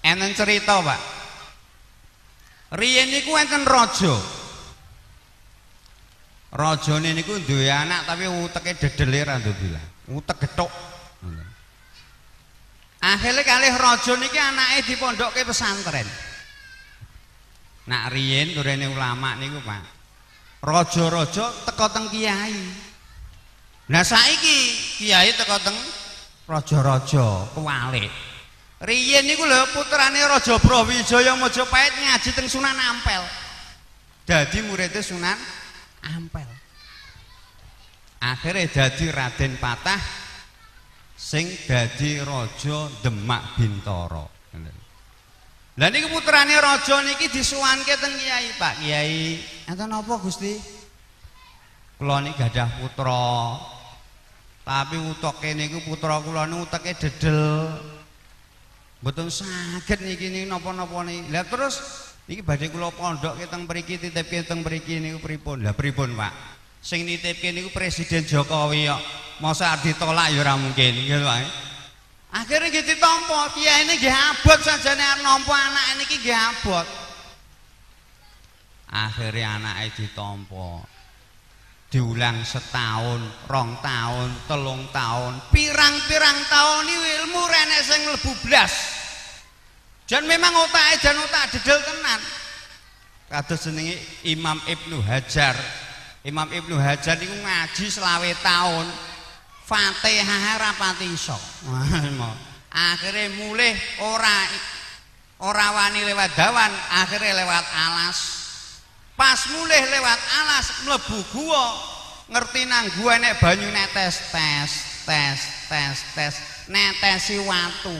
Enten cerita, Pak. Riyen niku enten raja. Rajane niku duwe anak tapi uteke dedele ra bilang. Utek gethuk. Akhire kalih raja niki anake dipondokke pesantren. Nak riyen turene ulama niku, Pak. Raja-raja teka teng kiai. Lah saiki kiai teka teng raja-raja kewalik. Riyen niku lho putrane Raja Brawijaya Majapahit ngaji teng Sunan Ampel. Dadi muridé Sunan Ampel. Akhire dadi Raden Patah sing dadi raja Demak Bintara. Lah niki putrane raja niki disuwanke teng kiai, Pak Kiai. Enten napa Gusti? Kula niki gadah putra. Tapi uteke niku putra kula niku uteke dedel. Mboten saged niki niki napa-napa niki. Lah terus niki badhe kula pondokke teng mriki, titipke teng mriki niku pripun? Lah pripun, Pak? Sing nitipke niku Presiden Jokowi kok. Masa ditolak ya ora mungkin, nggih Pak. Akhire nggih ditampa, kiyaine nggih abot sajane arep nampa anake niki nggih abot. Akhire anake ditampa. Diulang setahun, 2 tahun, 3 tahun, pirang-pirang tahun iki ilmu renek sing mlebu blas. Jan memang otake jan otak dedel tenan. Kados jenenge Imam Ibnu Hajar. Imam Ibnu Hajar niku ngaji 25 tahun. Fatihah ora pati iso. Akhire mulih ora wani lewat dawan, akhire lewat alas. Pas mulih lewat alas mlebu gua, ngerti nang gua nek banyu netes tes tes tes tes netesi watu.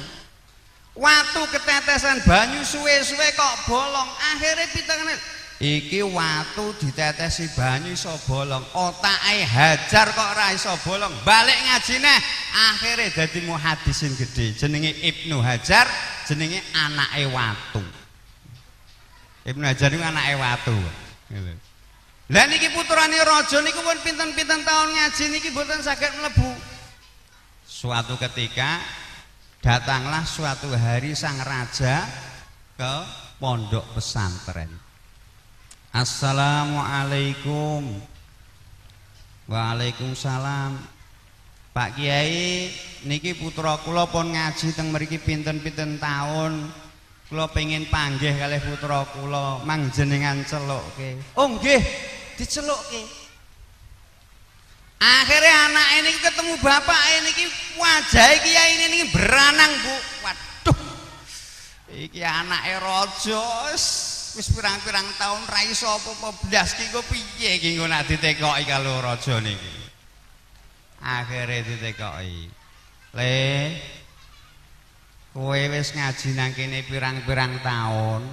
Watu ketetesan banyu suwe-suwe kok bolong, akhire pitengene iki watu ditetesi banyu iso bolong, otake Hajar kok ora iso bolong. Balik ngaji neh, akhire dadi muhadisin gedhe jenenge Ibnu Hajar, jenenge anake watu. Ibnu Hajar niku anake watu. Lah niki putrane raja niku pun pinten-pinten tahun ngaji niki mboten saged mlebu. Suatu ketika datanglah suatu hari sang raja ke pondok pesantren. Assalamualaikum. Waalaikumsalam. Pak Kiai, niki putra kula pun ngaji teng mriki pinten-pinten tahun. Kula pengin panggih kalih putra kula, mang jenengan celukke. Oh nggih, dicelukke. Akhirnya anak ini ketemu bapak niki, wajahe kiai niki beranang, Bu. Waduh. Iki anake raja wis pirang-pirang tahun ra iso apa-apa blas ki engko piye iki engko nek ditekoki karo raja niki. Akhire ditekoki. Le, kowe wis ngaji nang kene pirang-pirang taun,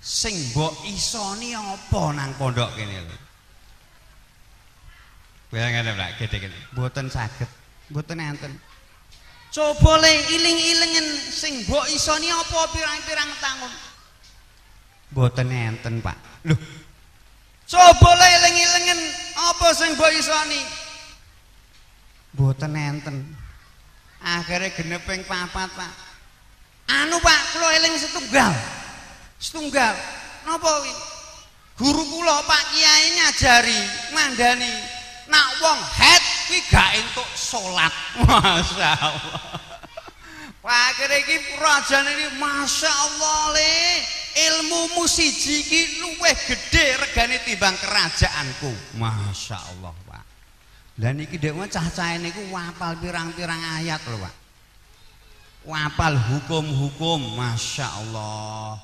sing mbok isoni apa nang pondok kene lho? Bayangane Pak, gede-gede. Mboten saged, mboten enten. Coba le iling-ilingen sing mbok isoni apa pirang-pirang taun. Mboten enten, Pak. Lho. Coba le iling-ilingen apa sing mbok isoni? Mboten enten. Akhire genep ping 4, Pak. Anu, Pak, kula eling setunggal. Setunggal. Napa kuwi? Guru kula Pak Kiai ngajari, ngandani, nak wong haid kuwi gak entuk salat. Masya Allah. Pak akhire iki rajane iki Masya Allah le, ilmumu siji iki luwih gedhe regane timbang kerajaanku. Masya Allah, Pak. Lah niki dhek cah-cahe niku wapal pirang-pirang ayat lho, Pak. Wapal hukum-hukum, Masya Allah.